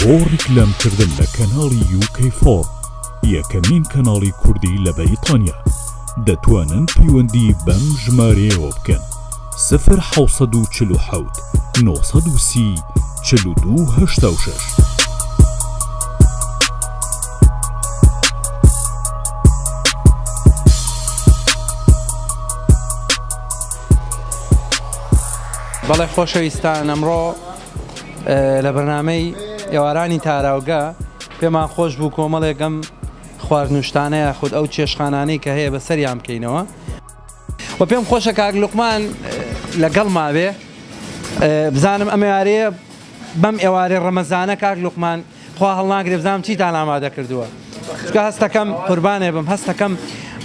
بۆ ڕیکلام کردن لە کەناڵی UK Four یەکەمین کەناڵی کوردی لە بەریتانیا دەتوانن پەیوەندی بەم ژمارەیەوە بکەن سفر 747 930 42 86. بەڵێ خۆشەویستان ئەمڕۆ لە بەرنامەی ئێوارانی تاراوگە پێمان خۆش بوو کۆمەڵێک ئەم خواردن و شتانە یاخود ئەو چێشخانانەی کە هەیە بەسەریان بکەینەوە و پێم خۆشە کاک لوقمان لەگەڵ ماوێ بزانم ئەم ئێوارەیە بەم ئێوارەی ڕەمەزانە کاک لوقمان خوا هەڵناگرێ بزانم چیتان ئامادە کردووە چونکە هەستەکەم قوربانێ بم هەستەکەم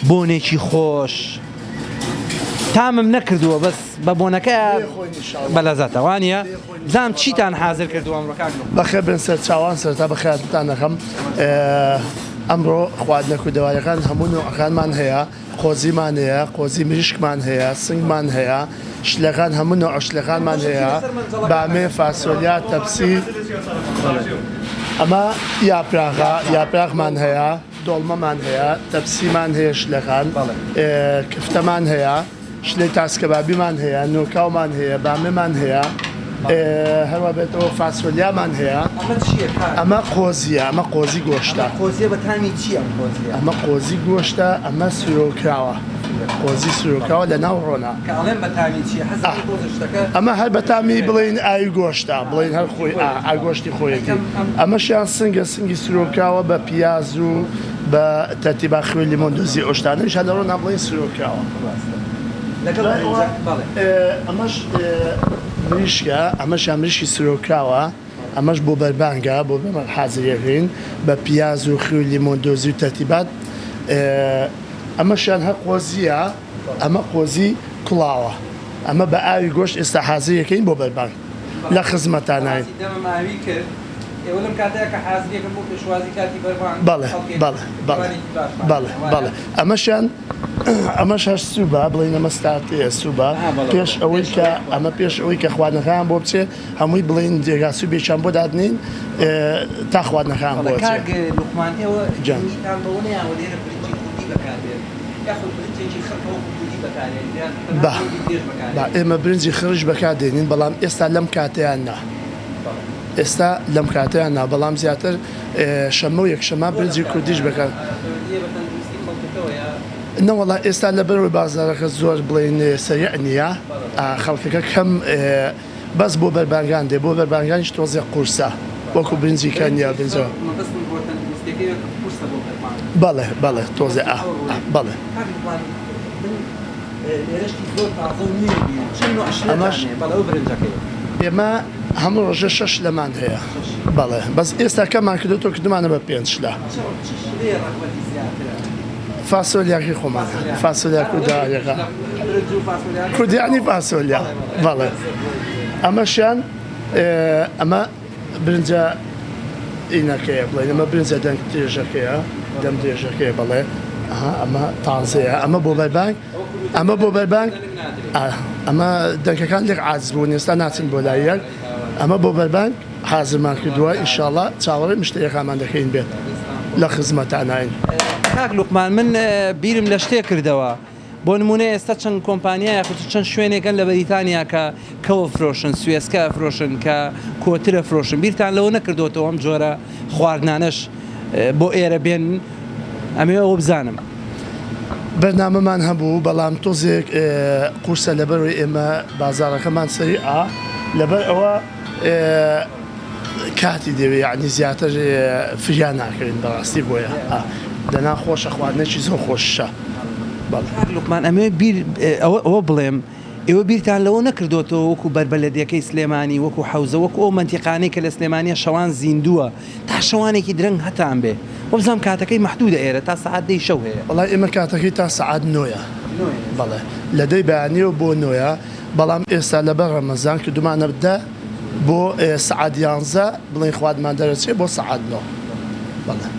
بۆنێکی خۆش تامم نەکردووە بەس بە بۆنەکە بەلەزەتە وانە بزانم چیتان حاضر کردووە ئەمڕۆ کاک لوقمان. بەخێر بێن سەرچاوان سەرەتا بەخێرهاتنتان دەکەم ئەمڕۆ خواردنە کوردەواریەکان هەموو نەوعەکانمان هەیە قۆزیمان هەیە، قۆزی مریشکمان هەیە، سنگمان هەیە، شلەکان هەموو نەوعە شلەکانمان هەیە، بامێ، فاسۆلیا، تەپسی، ئەمە یاپراغە، یاپراغمان هەیە، دۆڵمەمان هەیە، تەپسیمان هەیە شلەکان، کفتەمان هەیە، شلەی تاسکەبابیمان هەیە، نۆکاومان هەیە، بامێمان هەیە، هەروا بێتەوە فاسۆلیامان هەیە. ئەمە چییە کاک؟ ئەمە قۆزییە، ئەمە قۆزی گۆشتە. ئەمە قۆزییە بە تامی چییە ئەم قۆزییە؟ ئەمە قۆزی گۆشتە، ئەمە سرۆکراوە، قۆزی سرۆکراوە لە ناو ڕۆنە. کە ئەڵێم بە تامی چییە، حەز دەکەم تۆزێ شتەکە. ئەمە هەر بە تامی بڵێین ئاوی گۆشتە، بڵێین هەر خۆی ئا گۆشتی خۆیەتی. ئەمەشیان سنگە، سنگی سرۆکراوە بە پیاز و بە تەرتیبا خوێ لیمۆن دۆزی ئەو شتانەیش هەر لە ڕۆنا بڵێین سرۆکراوە. لەگەڵ برنجە، بەڵێ. ئەمەش مریشکە، ئەمەشیان مریشکی سرۆکراوە، ئەمەش بۆ بەربانگە، بۆ بەربانگ حازری ئەکەین بە پیاز و خوێ و لیمۆن دۆزی و تەرتیبات. ئەمەشیان هەر قۆزییە، ئەمە قۆزی کوڵاوە، ئەمە بە ئاوی گۆشت ئێستا حازری ئەکەین بۆ بەربانگ لە خزمەتاناین. بەڕاستی دەمم ئاوی کرد. ئێوە لەم کاتەیا کە حازری ئەکەن بۆ پێشوازی کاتی بەربانگ، بەڵێ، خەڵکێک بەڵێ، بەڵێ، میوانێکی باشمان بەڵێ، هەیە، وایە؟ بەڵێ. ئەمەشیان ئەمەش هەر سوبە بڵێین ئەمە ستارتەیە سوبە پێش ئەوەی کە ئەمە پێش ئەوەی کە خواردنەکەیان بۆ بچێ هەمووی بڵێین جێگا سوبێکیان بۆ دادنین تا خواردنەکەیان بۆ کاک لوقمان ئێوە گرنگیتان بەوە نەیاوە لێرە برنجی کوردی بەکاربێت یاخود برنجێکی خڕ کە وەکو کوردی بەکارێن یان تەنها برنجی درێژ بەکارێن؟ با ئێمە برنجی خڕیش بەکار دێنین بەڵام ئێستا لەم کاتەیان نا ئێستا لەم کاتەیان نا بەڵام زیاتر شەممە و یەکشەممە برنجی کوردیش بەکار. نەوەڵا ئێستا لەبەرئەوەی بازاڕەکە زۆر بڵێین سەریع نییە خەڵکەکە کەم بەس بۆ بەربانگان دێ بۆ بەربانگانیش تۆزێ قورسە وەکو برنجی کە نییە برنجە بەڵێ بەڵێ تۆزێ ئا بەڵێ. ئەمەش ئێمە هەموو ڕۆژێ شەش شلەمان هەیە بەڵێ بەس ئێستا کەمان کردۆتەوە کردمانە بە پێنج شلە فاسۆلیاکەی خۆمان فاسۆلیا کوردەواریەکە کوردیانی فاسۆلیا بەڵێ ئەمەشیان ئەمە برنجە ئینەکەیە بڵێن ئەمە برنجە دەنگ درێژەکەیە دەم درێژەکەیە بەڵێ ئەمە تازەیە ئەمە بۆ بەربانگ ئەمە بۆ بەربانگ ئەمە دەنکەکان لێک عاجز بوون ئێستا ناچن بۆ لای یەک ئەمە بۆ بەربانگ حازرمان کردووە ئینشاڵا چاوەڕێی مشتەریەکانمان دەکەین بێت لە خزمەتانین. کاک لوقمان من بیرم لە شتێک کردەوە بۆ نمونە ئێستا چەند کۆمپانیا یاخود چەند شوێنێکن لە بەریتانیا کە کەو ئەفرۆشن سوێسکە ئەفرۆشن کە کۆتر ئەفرۆشن بیرتان لەوە نەکردۆتەوە ئەم جۆرە خواردنانەش بۆ ئێرە بێن ئەمەوێ ئەوە بزانم. بەرنامەمان هەبوو بەڵام تۆزێک قورسە لەبەرئەوەی ئێمە بازاڕەکەمان سەریعە لەبەر ئەوە کاتی دەوێ یعنی زیاتر فریا ناکەوین بەڕاستی بۆیە دەنا خۆشە خواردنێکی زۆر خۆشە بەڵێ. کاک لوقمان ئەمەوێ بیر ئەوە بڵێم ئێوە بیرتان لەوە نەکردۆتەوە وەکو بەربەلەدیەکەی سلێمانی وەکو حەوزە وەکو ئەو مەنتیقانەی کە لە سلێمانیە شەوان زیندووە تا شەوانێکی درەنگ هەتان بێ وەبزانم کاتەکەی مەحدودە ئێرە تا سەعات دەی شەو هەیە. وەڵا ئێمە کاتەکەی تا سەعات نۆیە بەڵێ لە دەی بەیانیەوە بۆ نۆیە بەڵام ئێستا لەبەر ڕەمەزان کردومانە دە بۆ سەعات یانزە بڵێین خواردمان دەرەچێ بۆ سەعات نۆ بەڵێ.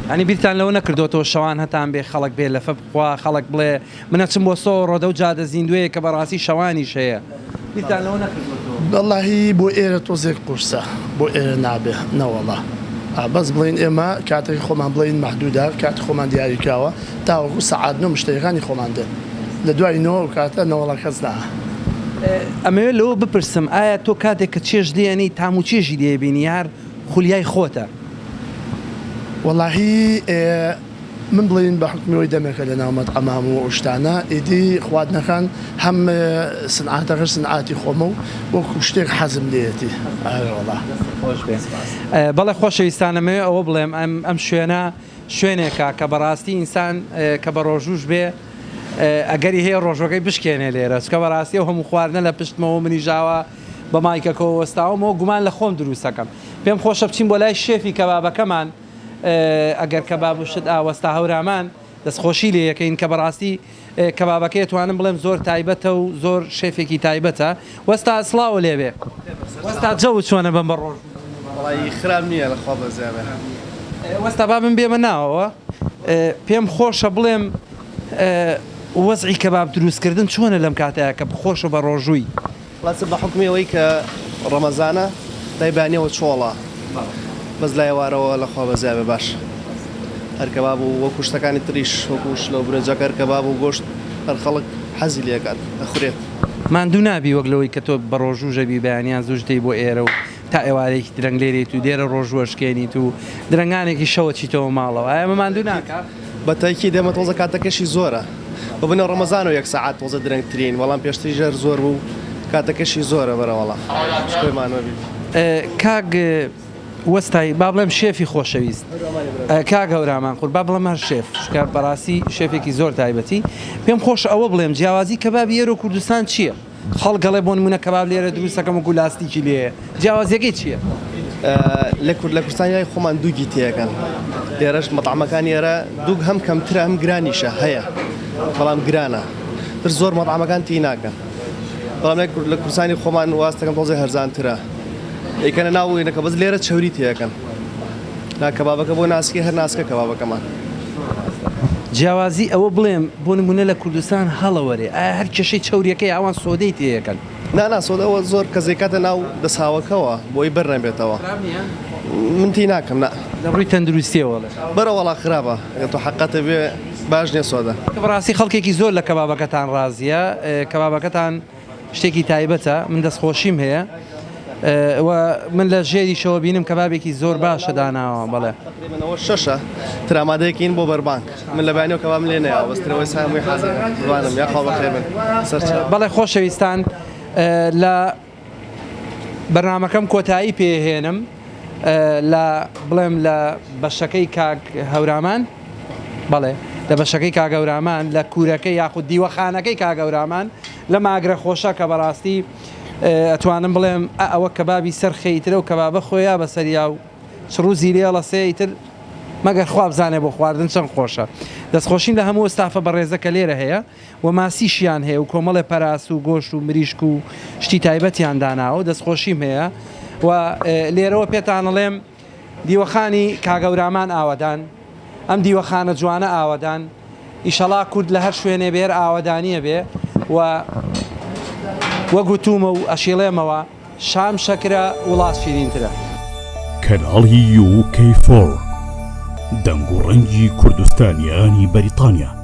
یانی بیرتان لەوە نەکردۆتەوە شەوان هەتان بێ خەڵک بێ لەفە بخوا خەڵک بڵێ من ئەچم بۆ سۆڕۆ دەو جادە زیندوەیە کە بەڕاستی شەوانیش هەیە. بیرتان لەوە نەکردووەتەوە؟ وەڵاهی بۆ ئێرە تۆزێک قورسە بۆ ئێرە نابێ نەوەڵا بەس بڵێین ئێمە کاتەکەی خۆمان بڵێین مەحدودە کاتی خۆمان دیاری کراوە تاوەکو سەعات نۆ مشتەریەکانی خۆمان دێن لە دوای نۆ ئەو کاتە نەوەڵا کەس نا. ئەمەوێت لەوە بپرسم ئایا تۆ کاتێک کە چێژ لێ تام و چێژی لێ بینی یار خولیای خۆتە؟ وەڵاهی من بڵێین بە حوکمی ئەوەی دەمێکە لە ناو مەتعەمام و ئەو شتانە ئیدی خواردنەکان هەم سنعاتەکەش سنعاتی خۆمە و وەکو شتێک حەزم لێیەتی ئەرێ وەڵا. دەستت خۆش بێ. بەڵێ خۆشەویستان ئەمەوێ ئەوە بڵێم ئەم ئەم شوێنە شوێنێکە کە بەڕاستی ئینسان کە بە ڕۆژووش بێ ئەگەری هەیە ڕۆژوەکەی بشکێنێ لێرە چونکە بەڕاستی ئەو هەموو خواردنە لە پشتمەوە منیش ئاوا بە مایکەکەوە وەستاوم گومان لە خۆم دروست ئەکەم پێم خۆشە بچین بۆ لای شێفی کەبابەکەمان ئەگەر کەباب و شت ئا وەستا هەورامان دەست خۆشی لێ یەکەین کە بەڕاستی کەبابەکەی ئەتوانم بڵێم زۆر تایبەتە و زۆر شێفێکی تایبەتە وەستا سڵاوو لێ بێ وەستا جەوت چۆنە بەم بە ڕۆژ وەڵایی خراپ نییە لە خوا بەزیا بێ. وەستا با من بێمە ناوەوە پێم خۆشە بڵێم وەزعی کەباب دروست کردن چۆنە لەم کاتەیا کە خۆشە بە ڕۆژووی؟ ڕاستە بە حوکمی ئەوەی کە ڕەمەزانە لای بەیانیەوە چۆڵە بەس لای ئێوارەوە لە خوا بەزیا بێ باشە هەر کەباب و وەکو شتەکانی تریش وەکو شلە و برنجەکە هەر کەباب و گۆشت هەر خەڵک حەزی لێ ئەکات ئەخورێت. ماندوو نابی وەک لەوەی کە تۆ بەڕۆژوو ژەبی بەیانیان زووش دێی بۆ ئێرە و تا ئێوارەیەکی درەنگ لێرەیت و لێرە ڕۆژوو ئەشکێنیت و درەنگانێکی شەو ئەچیتەوە ماڵەوە ئایا ئەمە ماندوو ناکا؟ بە تەئکید ئێمە تۆزە کاتەکەشی زۆرە بە بنە ڕەمەزانەوە یەک سەعات تۆزە درەنگترین بەڵام پێشتریش هەر زۆر بوو کاتەکەشی زۆرە بەرەوەڵا شکۆی مانوە بیت. کاک وەستای با بڵێم شێفی خۆشەویست کاک هەورامان قوربا بڵێم هەر شێف چونکە بەڕاستی شێفێکی زۆر تایبەتی پێم خۆشە ئەوە بڵێم جیاوازی کەبابی ئێرە و کوردستان چییە؟ خەڵک ئەڵێ بۆ نمونە کەباب لێرە دروست ئەکەم وەکو لاستیکی لێیە جیاوازیەکەی چیە؟ لە کورد لە کوردستان یای خۆمان دووگی تێکەن لێرەش مەتعەمەکان ئێرە دووگ هەم کەمترە هەم گرانیشە هەیە بەڵام گرانە تر زۆر مەتعەمەکان تی ناکەن بەڵام لە کورد لە کوردستانی خۆمان واستەکەم تۆزێ هەرزانترە ئەیکەنە ناو وینەکە بەس لێرە چەوری تێکەن نا کەبابەکە بۆ ناسکی هەر ناسکە کەبابەکەمان. جیاوازی ئەوە بڵێم بۆ نمونە لە کوردستان هەڵەوەرێ ئایا هەر کێشەی چەوریەکەی ئەوان سۆدەی تێیەکەن؟ نا نا سۆدە ئەوە زۆر کەس دەیکاتە ناو دەساوەکەوە بۆی بەر نەبێتەوە خراپ نیە؟ من تی ناکەم نا. لە ڕووی تەندروستیەوە ئەڵێم. بەرە وەڵا خراپە گەر تۆ حەقت بێ باش نیە سۆدە. بەڕاستی خەڵکێکی زۆر لە کەبابەکەتان ڕازیە کەبابەکەتان شتێکی تایبەتە من دەستخۆشیم هەیە و من لە ژێریشەوە بینم کەبابێکی زۆر باشە داناوە بەڵێ. تەقریبەن ئەوە شەشە تر ئامادەیەکین بۆ بەربانگ من لە بەیانیەوە کەبابم لێ نەیاوە بەس ترەوەی سا هەمووی حازرە قوربانم یاخوا بەخێر بن سەرچاو. بەڵێ خۆشەویستان لە بەرنامەکەم کۆتایی پێ هێنم لە بڵێم لە بەشەکەی کاک هەورامان بەڵێ لە بەشەکەی کاک هەورامان لە کوورەکەی یاخود دیوەخانەکەی کاک هەورامان لەم ئاگرە خۆشە کە بەڕاستی ئەتوانم بڵێم ئە ئەوە کەبابی سەر خەیترە و کەبابە خۆیا بەسەریا و چڕوزی لێڵەسێ ئیتر مەگەر خوا بزانێ بۆ خواردن چەند خۆشە دەستخۆشیم لە هەموو ستافە بەڕێزە کە لێرە هەیە و ماسیشیان هەیە و کۆمەڵێ پەراس و گۆشت و مریشک و شتی تایبەتیان داناوە و دەستخۆشیم هەیە و لێرەوە پێتان ئەڵێم دیوەخانی کاک هەورامان ئاوەدان ئەم دیوەخانە جوانە ئاوەدان ئیشەڵا کورد لە هەر شوێنێ بێر ئاوەدانیە بێ و وەک وتومە و ئەشیڵێمەوە شام شەکرە وڵات شیرینترە. کەناڵی یو کەی فۆر دەنگ و ڕەنگی کوردستانیانی بەریتانیا.